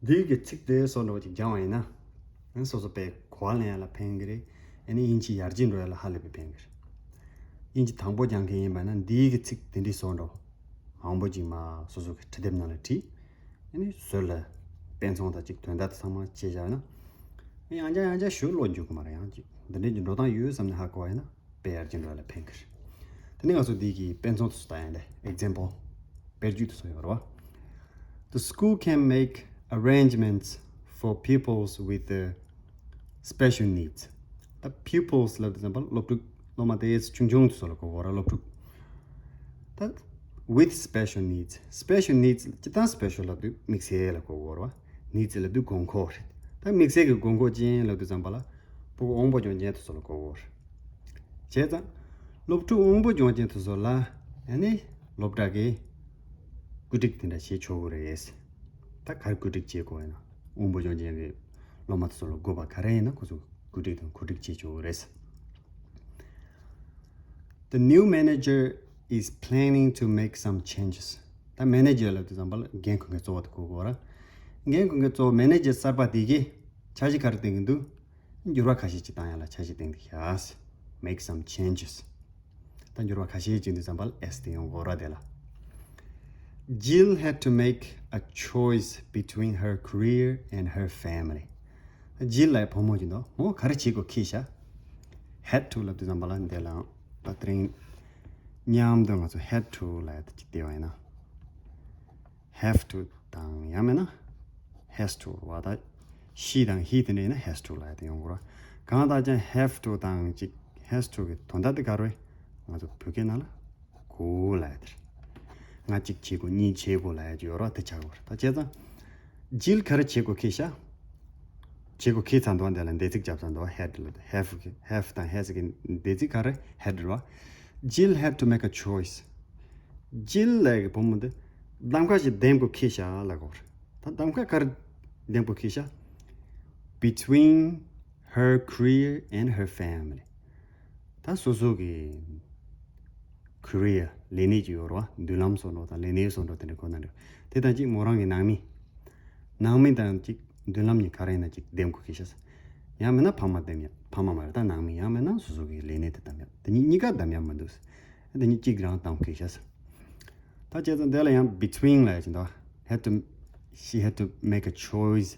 འདིའི་གི་ཚིག་དེ་སོགས་འདྲ་བོ་ཅིག་སྦྱང་བ་ཡིན་ན། ཨ་ནི་སོ་སོ་དཔེ་གོ་བ་ལེན་ཡག་ལ་ཕན་གི་རེད། ཨ་ནི་དབྱིན་ཇི་ཡར་རྒྱས་འགྲོ་ཡག་ལ་ཧ་ལས་པའི་ཕན་གི་རེད། དབྱིན་ཇི་དང་པོ་སྦྱང་མཁན་ཡིན་པ་ན་འདིའི་གི་ཚིག་དེ་འདྲའི་སོགས་འདྲ་བོ་མང་པོ་ཅིག་མ་སོ་སོ་གི་བྲིས་དེབ་ནང་ལ་བྲིས། ཨ་ནི་ཟུར་ལ་དཔེ་མཚོན་དང་ཅིག་དོན་དག་དེ་ཚང་མ་བྱས་བཞག་ན། ཨ་ནི་ཡང་བསྐྱར་ཡང་བསྐྱར་ཞུ་བློ་འཇུག་གི་མ་རེད། ཡང་ཅིག་འདི་འདྲའི་གི་འགྲོ་སྟངས་ཡོད་བསམ་ནས་ཧ་གོ་བ་ཡིན་ན། དཔེ་ཡར་རྒྱས་འགྲོ་ཡག་ལ་ཕན་གི་རེད། དེ་ནས་ང་ཚོ་འདི་གི་དཔེ་མཚོན་དེ་ཚོ་ལྟ་ཡག་འདི་example དཔེར་བརྗོད་དེ་ཚོ་ཡོད་རེད་བ། The school can make arrangements for pupils with the special needs. ད་pupils ལབ་དུས་ཙམ་པ་སློབ་ཕྲུག་སློབ་མ་དེ་ཆུང་ཆུང་དེ་ཚོ་ལ་གོ་གི་རེད། སློབ་ཕྲུག་ད་with special needs special needs སྤྱིར་བཏང་special ལབ་དུས་དམིགས་བསལ་ལ་གོ་གི་རེད་བ། needs ལབ་དུས་དགོས་མཁོ་རེད། ད་དམིགས་བསལ་གྱི་དགོས་མཁོ་ཅན་ལབ་དུས་ཙམ་པ་ལ་ཕྲུ་གུ་དབང་པོ་སྐྱོན་ཅན་དེ་ཚོ་ལ་གོ་གི་རེད། བྱས་ཙང་སློབ་ཕྲུག་དབང་པོ་སྐྱོན་ཅན་དེ་ཚོ་ལ་ཨ་ནི་སློབ་གྲྭ་གིས་བཀོད་སྒྲིག་དེ་འདྲ་བྱེད་ཆོག་གི་རེད། ད་ག་རེ་བཀོད་སྒྲིག་བྱེད་དགོས་ཡིན་ན། དབང་པོ་སྐྱོན་ཅན་གྱི་སློབ་མ་དེ་ཚོ་ལ་དགོས་པ་ག་རེ་ཡིན་ན་ཁོ་ཚོ་བཀོད་སྒྲིག་དང་གོ་སྒྲིག་བྱེད་ཆོག་གི་རེད། The new manager is planning to make some changes. ད་ ད་མེ་ནེ་ཇར་ལབ་དུས་ཙམ་པ་ལ་འགན་འཁུར་མཁན་གཙོ་བོ་དེ་གོ་དགོས་ར། འགན་འཁུར་མཁན་གཙོ་བོ་མེ་ནེ་ཇར་གསར་པ་དེ་གིས་འཆར་གཞི་ག་རེ་བཏིང་གི་འདུག་འགྱུར་བ་ཁ་ཤས་ཅིག་བཏང་ཡ་ལ་འཆར་གཞི་བཏིང་གི་ཤག Make some changes. ད་འགྱུར་བ་ཁ་ཤས་ཅིག་འདུག་ཙམ་པ་ལ་S དེ་ཡོང་དགོས་ར། དེ་ལ། Jill had to make a choice between her career and her family. Jill ལབ་བུ་མོ་ཅིག་འདུག་མོ་ག་རེ་བྱེད་དགོས་ཁེལ་ཤག Had to ལབ་དུས་ཙམ་པ་ལ་འདི་ལ་ད་དེ་རིང་མཉམ་དུ་ང་ཚོ་had to ལབ་ཡ་དེ་ཅིག་བལྟས་པ་ཡིན་ན། Have to དང་ཡང་མིན་ན་has to བ་ད་she དང་he དེ་འདྲ་ཡིན་ན་has to ལབ་ཡ་དེ་ཡོང་གི་རེད། གང་ལྟར་ཀྱང་have to དང་ཅིག་has to གི་དོན་དག་དེ་ག་རེ་རེད། ང་ཚོ་བོད་སྐད་ནང་ལ་དགོས་ལབ་ཡ་དེ་རེད། ང་གཅིག་བྱེད་དགོས་གཉིས་བྱེད་དགོས་ལབ་ཡ་ཅིག་ཡོད་རེད། དེ་ཆགས་དགོས་རེད། ད་བྱས་ཙང་Jill ག་རེ་བྱེད་དགོས་ཁེལ་ཤག་བྱེད་དགོས་ཁེལ་ཚར་འདུག་འདི་ལ་འདས་ཚིག་བརྒྱབ་ཚར་འདུག have ལབ་དུས་have གི་have དང་has གི་འདས་ཚིག་ག་རེ་had རེད་བ། Jill had to make a choice. Jill ལབ་ཡ་གི་བུ་མོ་འདི་གདམ་ག་ཞིག་འདེམས་དགོས་ཁེལ་ཤག་ལབ་དགོས་རེད། ད་གདམ་ག་ག་རེ་འདེམས་དགོས་ཁེལ་ཤག Between her career and her family. ད་སོ་སོ་གི་career ལས་གནས་ཅིག་ཡོད་རེད་བ། མདུན་ལམ་བཟོ་འདྲ་དང་ལས་གནས་བཟོ་འདྲ་དེ་འདྲ་ཁོ་ན་འདྲ། དེ་དང་གཅིག་མོ་རང་གི་ནང་མི། ནང་མི་དང་གཅིག་མདུན་ལམ་གཉིས་ག་རེ་ཡིན་ན་གཅིག་འདེམས་དགོས་ཁེལ་ཤག་ཡང་མིན་ན་ཕ་མ་འདེམས་ཡ། ཕ་མ་མ་རེད། ད་ནང་མི། ཡང་མིན་ན་སོ་སོ་གི་ལས་གནས་དེ་འདེམས་ཡ། དེ་གཉིས་གཉིས་ཀ་འདེམས་ཡ་མི་འདུག་དེ་གཉིས་གཅིག་རང་འདེམས་དགོས་ཤག་ད་བྱས་ཙང་དེ་ལ་ཡང་between ལབ་ཡ་ཅིག་འདུག had to, she had to make a choice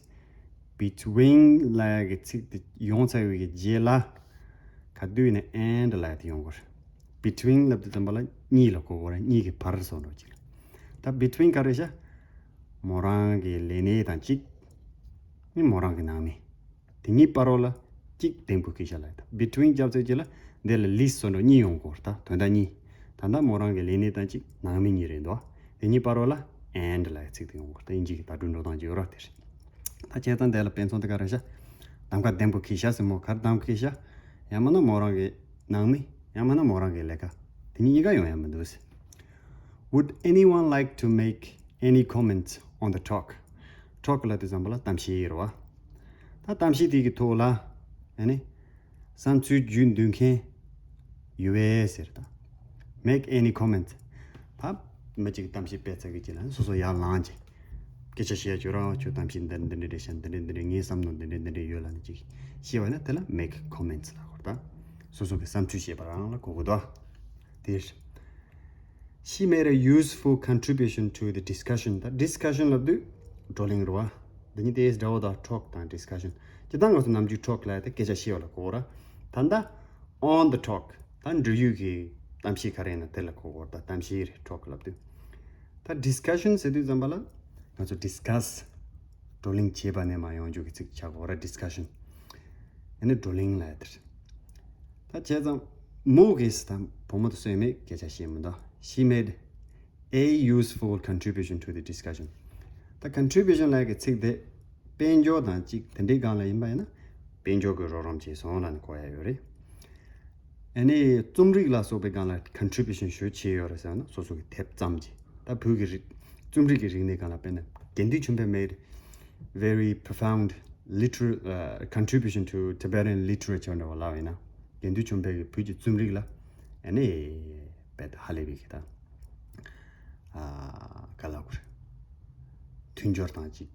between ལབ་ཡ་གི་ཚིག་དེ་ཡོང་ཚར་བའི་གི་རྗེས་ལ་ག་དུས་ནས་and ལབ་ཡ་དེ་ཡོང་དགོས་རེད། Between ལབ་དུས་ཙམ་པ་ལ་གཉིས་ལ་གོ་དགོས་རེད། གཉིས་ཀྱི་བར་སོགས་འགྲོ་ཅིག་ད་between ག་རེ་ཤག་མོ་རང་གི་ལས་གནས་དང་གཅིག་ནི་མོ་རང་གི་ནང་མི། དེ་གཉིས་བར་རོ་ལ་གཅིག་འདེམས་དགོས་ཀྱི་ཤག་ལབ་ཡ། ད་between རྒྱབ་ཚད་ཅིག་ལ་འདི་ལ་list སོགས་འགྲོ་གཉིས་ཡོང་དགོས་རེད། ད་དོན་དག་གཉིས། ད་ལྟ་མོ་རང་གི་ལས་གནས་དང་གཅིག་ནང་མི་གཉིས་རེད་འདུག་དེ་གཉིས་བར་རོ་ལ་and ལབ་ཡ་ཚིག་དེ་ཡོང་དགོས་རེད། ད་དབྱིན་ཇི་གི་བརྡ་སྤྲོད་འགྲོ་སྟངས་ཅིག་ཡོད་རེད་དེ་རེད། ད་བྱས་ཙང་དེ་ལ་དཔེ་མཚོན་དེ་ག་རེ་ཤག་གདམ་ག་འདེམས་དགོས་ཀྱི་ཤག་ཟེར་མོ་ག་རེ་འདེམས་དགོས་ཀྱི་ཤག་ཡང་མིན་ན་མོ་རང་གི་ནང་མི། ཡང་མིན་ན་མོ་རང་གི་ལས་ཀ། དེ་གཉིས་གཉིས་ཀ་ཡོང་ཡ་མི་འདུག Would anyone like to make any comments on the talk? Talk ལབ་དུས་ཙམ་པ་ལ་གཏམ་བཤད་རེད་བ། ད་གཏམ་བཤད་དེ་གི་ཐོག་ལ་ཨ་ནི་བསམ་ཚུལ་བརྗོད་འདོད་མཁན་ཡོད་པས་ཟེར། ད་make any comments. ད་མི་གཅིག་གཏམ་བཤད་སྤེལ་ཚར་གི་རྗེས་ལ་སོ་སོ་ཡར་ལངས་རྗེས་སྐད་ཆ་བཤད་ཡ་ཅིག་ཡོད་ར། ཁྱོད་གཏམ་བཤད་འདི་འདི་འདྲ་རེད་ཤག་འདི་འདྲ་འདི་འདྲ། ངའི་བསམ་མནོ་འདི་འདྲ་འདི་འདྲ་ཡོད་ལབ་ནས་ཅིག་བཤད་པ་ན་དེ་ལ་make comments ལབ་དགོས་རེད། ད་སོ་སོ་གི་བསམ་ཚུལ་བཤད་པ་རང་ལ་གོ་དགོས་འདུག་དེ། She made a useful contribution to the discussion. ད་discussion ལབ་དུས་བགྲོ་གླེང་རེད་བ། འདི་གཉིས་དེ་འདྲ་བོ་དང་talk དང་discussion. སྤྱིར་བཏང་ང་ཚོ་ནམ་རྒྱུན་talk ལབ་ཡ་དེ་སྐད་ཆ་བཤད་པ་ལ་གོ་ར། ད་ལྟ་on the talk ད་འབྲེལ་ཡོད་ཀྱི་གཏམ་བཤད་ག་རེ་ཡིན་ན་དེ་ལ་གོ་དགོས་ར། ད་གཏམ་བཤད་རེད། talk ལབ་དུས་ད་discussion ཟེར་དུས་ཙམ་པ་ལ་ང་ཚོ་discuss བགྲོ་གླེང་བྱས་པ་ནས་མར་ཡོང་རྒྱུ་གི་ཚིག་ཆགས་དགོས་ར། discussion ཨ་ནི་བགྲོ་གླེང་ལབ་ཡ་དེ་རེད། ད་བྱས་ཙང་མོ་གིས་ད་བུ་མོ་དེ་སུ་ཡིན་མིན་སྐད་ཆ་བཤད་མི་འདུག She made a useful contribution to the discussion. ད་contribution ལབ་ཡ་གི་ཚིག་དེ་དཔལ་འབྱོར་དང་གཅིག་དེ་འདྲའི་སྒང་ལ་ཡིན་པ་ཡིན་ན་དཔལ་འབྱོར་གྱི་རོགས་རམ་བྱས་སོང་ལབ་ནས་གོ་ཡ་ཡོད་རེད། ཨ་ནི་རྩོམ་རིག་ལ་སོགས་པའི་སྒང་ལ་contribution ཞེ་པོ་བྱས་ཡོད་རེད་ཟེར་ན་སོ་སོ་གི་དེབ་བརྩམས་རྗེས། ད་བོད་ཀྱི་རིག་རྩོམ་རིག་གི་རིག་གནས་སྒང་ལ་དཔེར་ན་དགེ་འདུན་ཆོས་འཕེལ་made very profound liter- uh, contribution to Tibetan literature འདྲ་བ་ལབ་ཡིན་ན། དགེ་འདུན་ཆོས་འཕེལ་གྱིས་བོད་ཀྱི་རྩོམ་རིག་ལ་ཨ་ནི་དཔེ་ཧ་ལས་པའི་གི་ད་ཨ་ག་ལབ་དགོས་རེད། མཐུན་སྦྱོར་དང་གཅིག་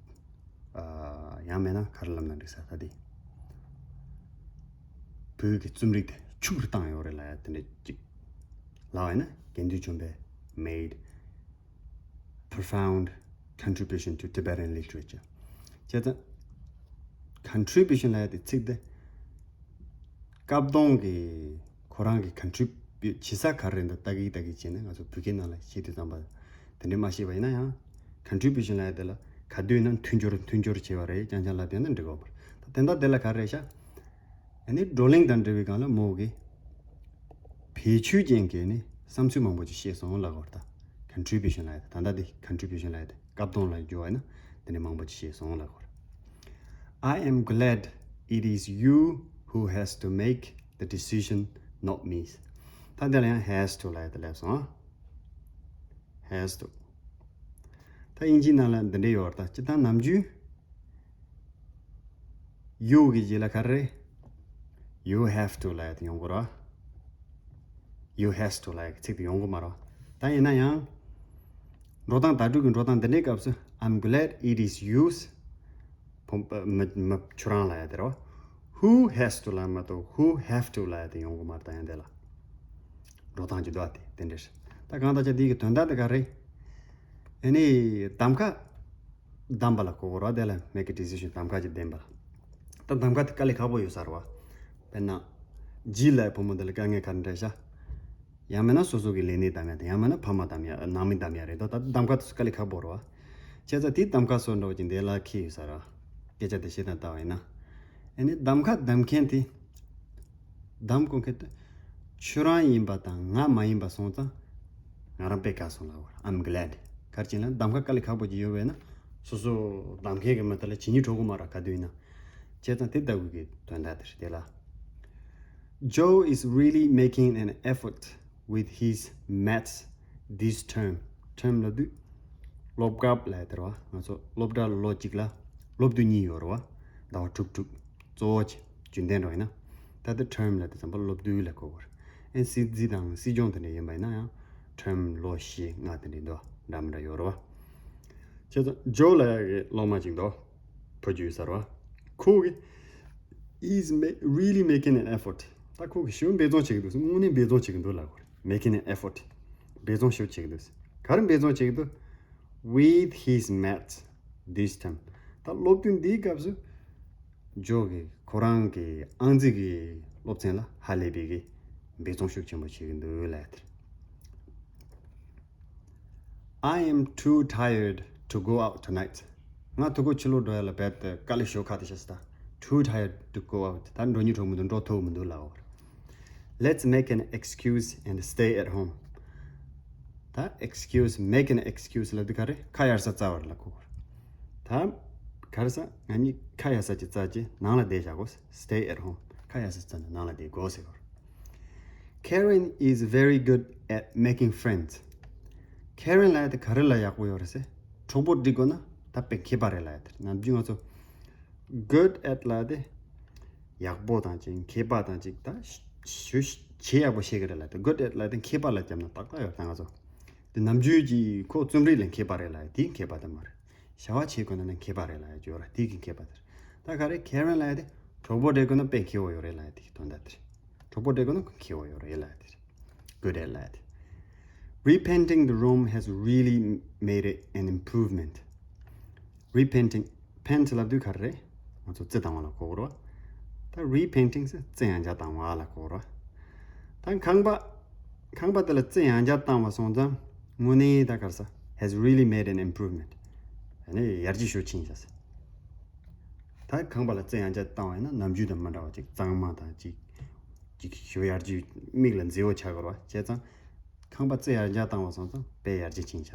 ཨ་ཡང་མིན་ན་ག་རེ་ལབ་ན་འགྲིག་ས། ད་དེ་བོད་ཀྱི་རྩོམ་རིག་དེ་ཕྱུག་པོར་བཏང་ཡོད་རེད་ལབ་ཡ་དེ་འདྲ་གཅིག་ལབ་ཡིན་ན། དགེ་འདུན་ཆོས་འཕེལ་made profound contribution to Tibetan literature. བྱས་ཙང་contribution ལབ་ཡ་དེ་ཚིག་དེ་སྐབས་དོན་གྱི་ཁོ་རང་གི་contribute བྱེད་ས་ག་རེ་རེད་འདུག་ལྟ་གི་ལྟ་གི་བྱས་ནས་ང་ཚོ་བོད་སྐད་ནང་ལ་བཤད་དུས་ཙམ་པ་དེ་འདྲ་མ་བཤད་པ་ཡིན་ན་ཡང་contribution ལབ་ཡ་དེ་ལ་ག་དུས་ན་མཐུན་སྦྱོར་མཐུན་སྦྱོར་བྱས་པ་རེད། རྐྱང་རྐྱང་ལབ་ཡ་ན་འགྲིག་གོ་མ་རེད། ད་དེ་འདྲ་དེ་ལ་ག་རེ་རེད་ཤག་ཨ་ནི་བགྲོ་གླེང་དང་འབྲེལ་བའི་སྒང་ལ་མོ་གིས་བེད་སྤྱོད་ཅན་གྱི་ནི་བསམ་ཚུལ་མང་པོ་ཅིག་བཤད་སོང་ལབ་དགོས་རེད། ད་contribution ལབ་ཡ་ད་ལྟ་དེ་contribution ལབ་ཡ་དེ་སྐབས་དོན་ལ་འགྱུར་བ་ཡིན་ན་དེ་ནི་མང་པོ་ཅིག་བཤད་སོང་ལབ་དགོས་རེད། I am glad it is you who has to make the decision, not me. ད་དེ་ལ་ཡང་has to ལབ་ཡ་དེ་སླེབས་སོང་ཨ། has to. ད་དབྱིན་ཇིའི་ནང་ལ་འདི་འདྲ་ཡོད་རེད། ད་སྤྱིར་བཏང་ནམ་རྒྱུན་you གི་རྗེས་ལ་ག་རེ་རེད། you have to ལབ་ཡ་དེ་ཡོང་གི་རེད། you has to ལབ་ཡ་གི་ཚིག་དེ་ཡོང་གི་མ་རེད། ད་ཡིན་ན་ཡང་ འགྲོ་སྟངས་བརྡ་སྤྲོད་ཀྱི་འགྲོ་སྟངས་འདི་འདྲའི་སྐབས་སུ། I'm glad it is you། ཕོ་མི་མི་ཁྱོད་རང་ལབ་ཡ་དེ་རེད་བ། Who has to ལབ་མ་གཏོགས་who have to ལབ་ཡ་དེ་ཡོང་གི་མ་རེད་ད་ཡང་དེ་ལ། འགྲོ་སྟངས་ཀྱི་འདུག་ཨ་དེ་དེ་འདྲ་རེད། ད་གང་ལྟར་ཀྱང་དེའི་གི་དོན་དག་དེ་ག་རེད། ཨ་ནི་གདམ་ཁ་གདམ་པ་ལ་གོ་དགོས་རེད་བ། དེ་ལ་make a decision གདམ་ཁ་ཅིག་འདེམས་པ་ལ། ད་གདམ་ཁ་དེ་དཀའ་ལས་ཁག་པོ་ཡོད་ས་རེད་བ། དཔེར་ན། G ལབ་ཡ་བུ་མོ་དེ་ལ་དཀའ་ངལ་ག་རེ་འཕྲད་ཤག་ཡང་མིན་ན་སོ་སོ་གི་ལས་སྣེ་གདམ་ཡ་དང་ཡང་མིན་ན་ཕ་མ་གདམ་ཡ་ནང་མི་གདམ་ཡ་རེད་དོ། ད་གདམ་ཁ་དེ་ཚོ་དཀའ་ལས་ཁག་པོ་རེད་བ། བྱས་ཙང་དེ་གདམ་ཁ་བཟོ་འདྲ་བོ་ཅིག་འདི་ལ་འཁེལ་ཡོད་ས་རེད་བ། སྐད་ཆ་དེ་བཤད་སྟངས་ལྟ་བ་ཡིན་ན། ཨ་ནི་གདམ་ཁ་གདམ་མཁན་དེ། གདམ་དགོས་མཁན་དེ། ཁྱོད་རང་ཡིན་པ་དང་ང་མ་ཡིན་པ་སོང་ཙང་། ང་རང་དཔེ་དགའ་སོང་ལབ་པ་རེད། I'm glad། ག་རེ་བྱས་ན་གདམ་ཁ་དཀའ་ལས་ཁག་པོ་ཅིག་ཡོད་པས་ན། སོ་སོ་གདམ་མཁན་གྱི་མི་དེ་ལ་བྱེད་སྙིང་བྲོ་གི་མ་རེད་ག་དུས་ཡིན་ན། བྱས་ཙང་དེ་ལྟ་བུའི་གི་དོན་དག་དེ་རེད་དེ་ལ། Joe is really making an effort with his maths this term. term ལབ་དུས། སློབ་སྐབས་ལབ་ཡ་དེ་རེད་བ། ང་ཚོ་སློབ་གྲྭ་ལོ་གཅིག་ལ་སློབ་དུས་གཉིས་ཡོད་རེད་བ། ཟླ་བ་དྲུག་དྲུག་གཙོ་བོ་ཆེ་རྒྱུན་ལྡན་འགྲོ་ཡིན་ན། ད་ལྟ་term ལབ་དུས་ཙམ་པ་སློབ་དུས་ལ་གོ་དགོས་རེད། ཨེ་སྲིད་འཛིན་དང་སྲིད་སྐྱོང་དེ་འདྲ་ཡིན་པ་ཡིན་ན་ཡང་term ལོ་བཞི་ལྔ་དེ་འདྲ་འདུག་འདྲ་མི་འདྲ་ཡོད་རེད་བ། བྱས་ཙང་Joe ལབ་ཡ་གི་སློབ་མ་ཅིག་འདུག་བུ་རྒྱུད་ཟེར་བ། ཁོ་གི is ma- really making an effort. ད་ཁོ་གི་ཞེ་པོ་འབད་བརྩོན་བྱེད་ཀྱི་འདུག་དངོས་གནས་འབད་བརྩོན་བྱེད་ཀྱི་འདུག་ལབ་དགོས་རེད། making an effort. འབད་བརྩོན་ཞེ་པོ་བྱེད་ཀྱི་འདུག་ག་རེ་འབད་བརྩོན་བྱེད་ཀྱི་འདུག with his maths this term. ད་སློབ་དུས་འདིའི་སྐབས་སུ་Joe གི་ཁོ་རང་གི་ཨང་རྩིས་ཀྱི་སློབ་ཚན་ལ་ཧ་ལས་པའི་གི་འབད་བརྩོན་ཤུགས་ཆེན་པོ་བྱེད་ཀྱི་འདུག་ལབ་ཡ་དེ་རེད། I am too tired to go out tonight. ང་ཐུག་གོ་ཕྱི་ལོགས་འགྲོ་ཡ་ལ་རྦད་དེ་དཀའ་ལས་ཤོར་ཁ་དེ་ཤ་སྟ། Too tired to go out. ད་འགྲོ་སྙིང་བྲོ་མི་འདུག་འགྲོ་ཐུབ་མི་འདུག་ལབ་པ་རེད། Let's make an excuse and stay at home. ད་excuse, make an excuse ལབ་དུས་ག་རེ། ཁ་གཡར་ས་བཙལ་བ་རེད་ལབ་གོ་གི་རེད། ད་ག་རེ་ཟེར། ང་གཉིས་ཁ་གཡར་ས་ཅིག་བཙལ་རྗེས་ནང་ལ་བསྡད་བཞག་གོ། Stay at home. ཁ་གཡར་ས་བཙལ་ནས་ནང་ལ་བསྡད་དགོས་ཟེར་གོ། Karen is very good at making friends. Karen ལབ་ཡ་དེ་ག་རེ་ལ་ཡག་པོ་ཡོད་རེད་ཟེར། གྲོགས་པོ་སྒྲིག་དགོས་ན་ད་དཔེ་མཁས་པ་རེད་ལབ་ཡ་དེ་རེད། ནམ་རྒྱུན་ང་ཚོ་good at ལབ་ཡ་དེ་ཡག་པོ་དང་ཅིག་མཁས་པ་དང་ཅིག་ད་ཞུ་བྱེད་ཡག་པོ་ཤེས་ཀྱི་རེད་ལབ་ཡ་དེ། good at ལབ་ཡ་དེ་མཁས་པ་ལ་བརྒྱབ་ན་ཏག་ཏག་ཡོད་རེད་ད་ང་ཚོ། དེ་ནམ་རྒྱུན་གྱི་ཁོ་རྩོམ་རིག་ལ་མཁས་པ་རེད་ལབ་ཡ་དེ་མཁས་པ་དེ་མ་རེད། བྱ་བ་བྱེད་དགོས་ན་ནི་མཁས་པ་རེད་ལབ་ཡ་ཅིག་ཡོད་རེད། དེ་གི་མཁས་པ་དེ་རེད། ད་ག་རེ། Karen ལབ་ཡ་དེ་གྲོགས་པོ་སྒྲིག་དགོས་ན་དཔེ་མཁས་པོ་ཡོད་རེད་ལབ་ཡ་དེ་གི་དོན་དག་དེ་རེད། གྲོགས་པོ་སྒྲིག་དགོས་ན་མཁས་པོ་ཡོད་རེད་ལབ་ཡ་དེ་རེད། Good at ལབ་ཡ་དེ། Repainting the room has really made it an improvement. Repainting, paint ལབ་དུས་ག་རེ་རེད། ང་ཚོ་རྩི་བཏང་བ་ལ་གོ་གི་རེད་བ། ད་repainting ཟེར་རྩི་ཡང་བསྐྱར་བཏང་བ་ལ་གོ་གི་རེད་བ། ད་ཁང་པ། ཁང་པ་དེ་ལ་རྩི་ཡང་བསྐྱར་བཏང་བ་སོང་ཙང་དངོས་གནས་ད་ག་རེ་ཟེར། has really made an improvement. ཨ་ནི་ཡར་རྒྱས་ཤུགས་ཆེན་བྱས། ད་ཁང་པ་ལ་རྩི་ཡང་བསྐྱར་བཏང་བ་ཡིན་ན་ནམ་རྒྱུན་དང་མི་འདྲ་བ་ཅིག་གཙང་མ་དང་ཅིག་ཅིག་ཞུ་ཡར་རྒྱས་མིག་ལ་མཛེས་པོ་ཆགས་དགོས་རེད་བ། བྱས་ཙང་ཁང་པ་རྩི་ཡར་བསྐྱར་བཏང་བ་སོང་ཙང་དཔེ་ཡར་རྒྱས་ཕྱིན་ཤག་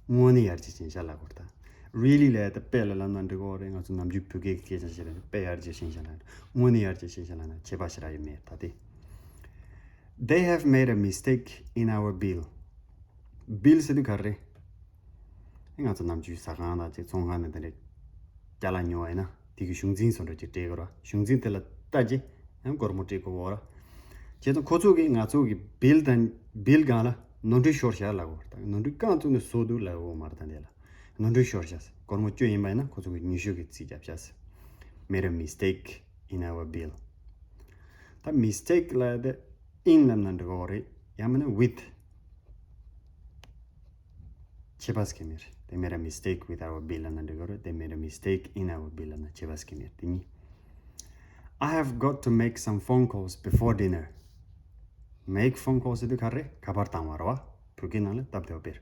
དངོས་གནས་ཡར་རྒྱས་ཕྱིན་ཤག་ལབ་དགོས་རེད་ད། Really ལབ་ཡ་དེ་དཔེ་ལ་ལབ་ན་འགྲིག་གི་རེད། ང་ཚོ་ནམ་རྒྱུན་བོད་སྐད་ཀྱི་སྐད་ཆ་ཞིག་རེད། དཔེ་ཡར་རྒྱས་ཕྱིན་ཤག་ལབ། དངོས་གནས་ཡར་རྒྱས་ཕྱིན་ཤག་ལབ་ན་ཁྱད་པར་ཞེ་དྲག་ཡོད་མེད་ད་དེ། They have made a mistake in our bill. Bill ཟེར་དུས་ག་རེ་རེད། ང་ཚོ་ནམ་རྒྱུན་ཟ་ཁང་དང་ཅིག་ཚོང་ཁང་ནང་དེ་འདྲ་ཅ་ལག་ཉོ་བ་ཡིན་ན་དེ་གི་གཞུང་འཛིན་བཟོ་འདྲ་ཅིག་སྤྲད་དགོས་རེད། གཞུང་འཛིན་དེ་ལ་ལྟ་རྗེས་ཡང་སྒོར་མོ་སྤྲད་དགོས་རེད། བྱས་ཙང་ཁོ་ཚོ་གིས་ང་ཚོ་གི་bill དང་bill སྒང་ལ་ནོར་འཁྲུལ་ཤོར་ཤག་ལབ་དགོས་རེད། ད་ནོར་འཁྲུལ་རྐང་བཙུགས་ནས་བཟོ་འདུག་ལབ་དགོས་མ་རེད། ད་འདི་ལ་ནོར་འཁྲུལ་ཤོར་ཤག་སྒོར་མོ་བཅུ་ཡིན་པ་ཡིན་ན་ཁོ་ཚོ་གིས་ཉི་ཤུ་གི་རྩིས་བརྒྱབ་ཤག Made a mistake in our bill. ད་mistake ལབ་ཡ་དེ་in ལབ་ན་འགྲིག་གི་རེད། ཡང་མིན་ན་with ཁྱད་པར་ཟེར་གྱི་མེད། They made a mistake with our bill ལབ་ན་འགྲིག་གི་རེད། They made a mistake in our bill ལབ་ན་ཁྱད་པར་ཟེར་གྱི་མེད། དེ་གཉིས། I have got to make some phone calls before dinner. Make phone calls ཟེར་དུས་ག་རེ། ཁ་པར་བཏང་བ་རེད་བ། བོད་སྐད་ནང་ལ་སྟབས་བདེ་བ་དཔེར།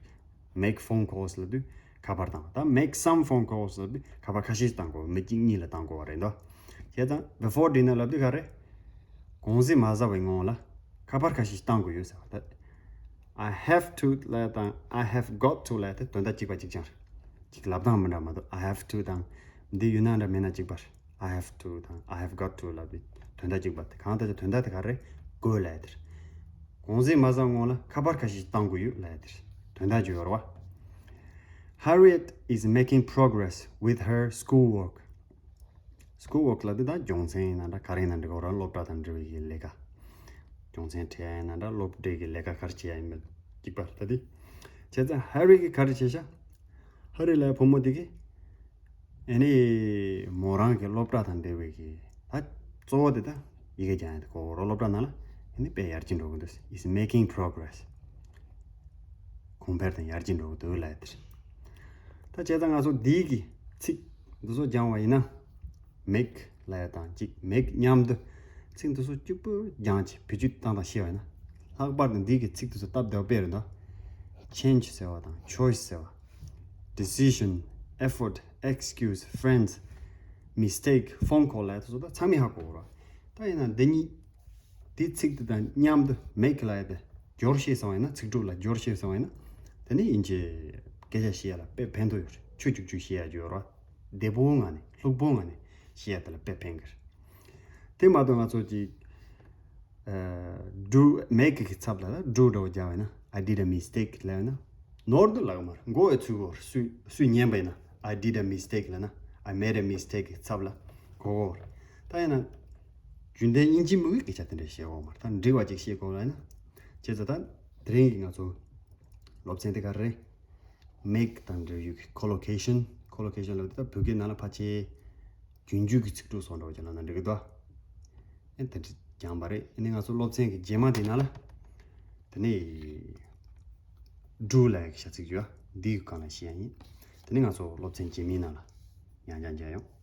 Make phone calls ལབ་དུས་ཁ་པར་བཏང་བ། ད་make some phone calls ལབ་དུས་ཁ་པར་ཁ་ཤས་བཏང་དགོས། མི་གཅིག་གཉིས་ལ་བཏང་དགོས་པ་རེད་འདུག་བྱས་ཙང་before dinner ལབ་དུས་ག་རེ། གུང་གསེང་མ་ཟ་བའི་སྔོན་ལ་ཁ་པར་ཁ་ཤས་བཏང་དགོས་ཡོད་ཟེར་བ་ད། I have to ལབ་དང་I have got to ལབ་དེ་དོན་དག་གཅིག་པ་གཅིག་རྐྱང་རེད། གཅིག་ལབ་སྟངས་མི་འདྲ་མ་གཏོགས། I have to དང་འདི་ཡོད་ན་འདྲ་མེད་ན་གཅིག་པ་རེད། I have to དང་I have got to ལབ་པའི་དོན་དག་གཅིག་པ་དེ། གང་ལྟར་ཀྱང་དོན་དག་དེ་ག་རེ། དགོས་ལབ་ཡ་དེ་རེད། གུང་གསེང་མ་ཟ་སྔོན་ལ་ཁ་པར་ཁ་ཤས་བཏང་དགོས་ཡོད་ལབ་ཡ་དེ་རེད། དོན་དག་ཅིག་ཡོད་རེད་བ། Harriet is making progress with her schoolwork. Schoolwork ལབ་དུས་ད་སྦྱོང་ཚན་ཡིན་ན་འདྲ་ག་རེ་ཡིན་ན་འགྲིག་གི་རེད། སློབ་གྲྭ་དང་འབྲེལ་བའི་ལས་ཀ། སྦྱོང་ཚན་ཁྲིད་ཡ་ཡིན་ན་འདྲ་སློབ་གྲྭའི་གི་ལས་ཀ་ག་རེ་བྱེད་ཡ་ཡིན་པ་གཅིག་པ་རེད་ད་དེ། བྱས་ བྱས་ཙང་ཧ་རི་གིས་ག་རེ་བྱས་ཤག་ཧ་རི་ལབ་བུ་མོ་དེ་གིས་ཨ་ནི་མོ་རང་གི་སློབ་གྲྭ་དང་འབྲེལ་བའི་གི་ད་གཙོ་བོ་དེ་ད་ཡི་གེ་སྦྱང་ཡ་དེ་གོ་རོ། སློབ་གྲྭ་ནང་ལ་ཨ་ནི་དཔེ་ཡར་རྒྱས་འགྲོ་གི་འདུག is making progress གོང་འཕེལ་དང་ཡར་རྒྱས་འགྲོ་གི་འདུག་ལབ་ཡ་དེ་རེད། ད་བྱས་ཙང་ང་ཚོ་འདིའི་གི་ཚིག་འདི་ཚོ་སྦྱང་བ་ཡིན་ན། make ལབ་ཡ་དང་གཅིག་make མཉམ་དུ་ཚིག་འདི་ཚོ་གཅིག་པུ་སྦྱང་བྱས་བེད་སྤྱོད་བཏང་དང་ཤེས་པ་ཡིན་ན། ལྷག་པར་དུ་འདི་གི་ཚིག་འདི་ཚོ་སྟབས་བདེ་བ་དཔེ་རེད་འདུག change ཟེར་བ་དང་choice ཟེར་བ། decision, effort, excuse, friends, mistake, phone call ལབ་ཡ་དེ་ཚོ་ད་ཚང་མས་ཧ་གོ་གི་རེད། ད་ཡིན་ན་འདི་གཉིས། དེའི་ཚིག་དེ་དང་མཉམ་དུ་make ལབ་ཡ་དེ་སྦྱོར་ཤེས་སོང་བ་ཡིན་ན། ཚིག་གྲོགས་ལ་སྦྱོར་ཤེས་སོང་བ་ཡིན་ན། དེ་ནི་ཡིན་གྱི་སྐད་ཆ་བཤད་ཡ་ལ་དཔེ་ཕན་ཐོགས་ཡོད་རེད། ཆུ་བཅུག་བཅུག་བཤད་ཡ་ཡོད་རེད། བདེ་པོའི་ངང་ནས་ལྷུག་པོའི་ངང་ནས་བཤད་ཡ་དེ་ལ་དཔེ་ཕན་གི་རེད། དེ་མ་གཏོགས་ང་ཚོ་གཅིག do make གི་ཚབ་ལ་do འདྲ་བོ་རྒྱག་པ་ཡིན་ན། I did a mistake ལབ་ཡིན་ན། ནོར་འདུག་ལབ་ཀྱི་མ་རེད། མགོ་ཡི་ཚུལ་གོ་སུས་སུས་ཉན་པ་ཡིན་ན། I did a mistake ལབ་ན། I made a mistake གི་ཚབ་ལ་གོ་གོ་རེད། ད་ཡིན་ན་རྒྱུན་ལྡན་དབྱིན་ཇི་མི་གི་སྐད་ཆ་དེ་འདྲ་བཤད་གོ་མ་རེད། ད་འགྲིག་པ་ཅིག་བཤད་གོ་ལབ་ན། བྱས་ཙང་ད་དེ་རིང་གི་ང་ཚོ་སློབ་ཚན་དེ་ག་རེ་རེད། make དང་འབྲེལ་ཡོད་ཀྱི་collocation། collocation ལབ་དུས་ད་བོད་སྐད་ནང་ལ་ཕལ་ཆེར་རྒྱུན་མཐུད་ཀྱི་ཚིག་གྲོགས་སོགས་འདྲ་བོ་ཅིག་ལབ་ན་འགྲིག་གི་འདུག་ཨེ་དེ་འདྲ་སྦྱངས་པ་རེད། ཨ་ནི་ང་ཚོ་སློབ་ཚན་གྱི་རྗེས་མ་དེ་ནང་ལ་དེ་ནས་do ལབ་ཡ་གི་བྱ་ཚིག་ཡོད། འདིའི་སྒང་ལ་བཤད་ཡ་ཡིན། དེ་ནས་ང་ཚོ་སློབ་ཚན་རྗེས་མའི་ནང་ལ་ཡང་བསྐྱར་མཇལ་ཡོང་།